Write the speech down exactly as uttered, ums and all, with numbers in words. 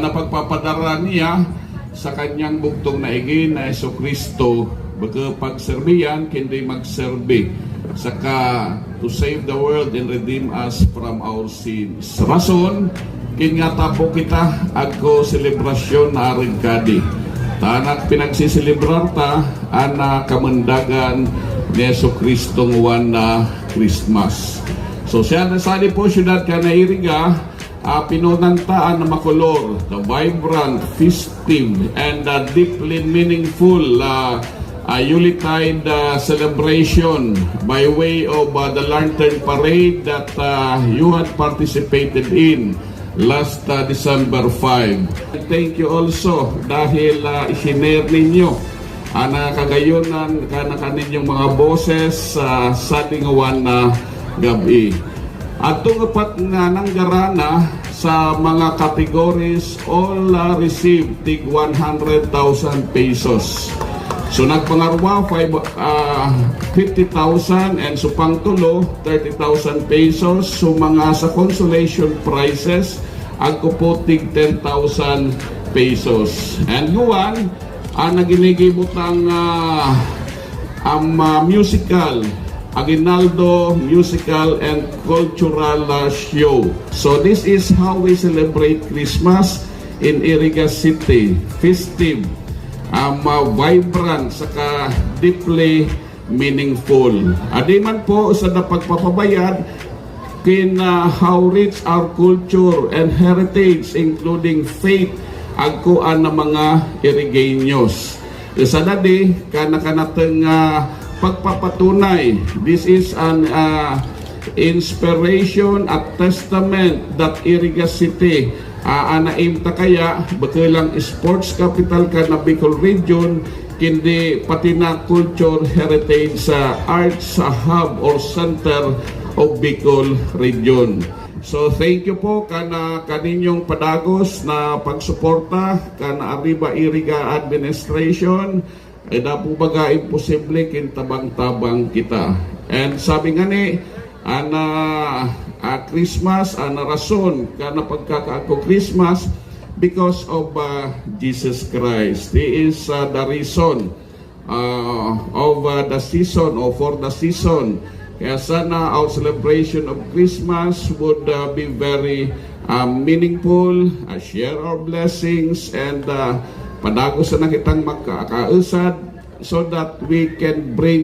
Na pagpapadara niya sa kaniyang bugtong na ige na Hesus Kristo, baka pagserbihan, kindi magserbi. Saka to save the world and redeem us from our sins. Rason, kin nga tapo kita ako selebrasyon na aring kadi. Tanak pinagsiselebrarta, ana kamandagan ni Hesus Kristo nguwan na Christmas. So, siya na sali po syudad ka na Iriga, a pinonantaan na makolor, the vibrant, festive, and uh, deeply meaningful uh, uh, Yuletide uh, celebration by way of uh, the Lantern Parade that uh, you had participated in last uh, December five. Thank you also dahil uh, isinare ninyo ana kagayunan kana kaninyong mga boses sa saling one na gabi. At tungapat nga nanggarana sa mga categories, all uh, received tig one hundred thousand pesos. So nagpangarwa five, uh, fifty thousand and supang tulo thirty thousand pesos. So mga sa consolation prizes, agko po tig ten thousand pesos. And nguwan, ang naginigibutang uh, ang uh, musical, Aguinaldo Musical and Cultural uh, Show. So this is how we celebrate Christmas in Iriga City. Festive, um, uh, vibrant, saka deeply meaningful. Adi man po sa da pagpapabayad, kin uh, how rich our culture and heritage, including faith, agko ana mga Irigeños. Isa dadi, kana-kanateng uh, pagpapatunay. This is an uh, inspiration, a testament that Iriga City uh, ana imtakaya, baka lang sports capital ka na Bicol region, kindi pati na culture heritage sa arts sa hub or center of Bicol region. So thank you po kana kaninyong padagos na pagsuporta kana Arriba Iriga Administration. Eda po baga imposible kin tabang-tabang kita. And sabi nga ni, ana uh, Christmas, ana rason kana pagkakaako Christmas because of uh, Jesus Christ. He is uh, the reason uh, of uh, the season or for the season. Kaya sana our celebration of Christmas would uh, be very uh, meaningful, uh, share our blessings, and uh, padagos sana kitang magkakausad so that we can bring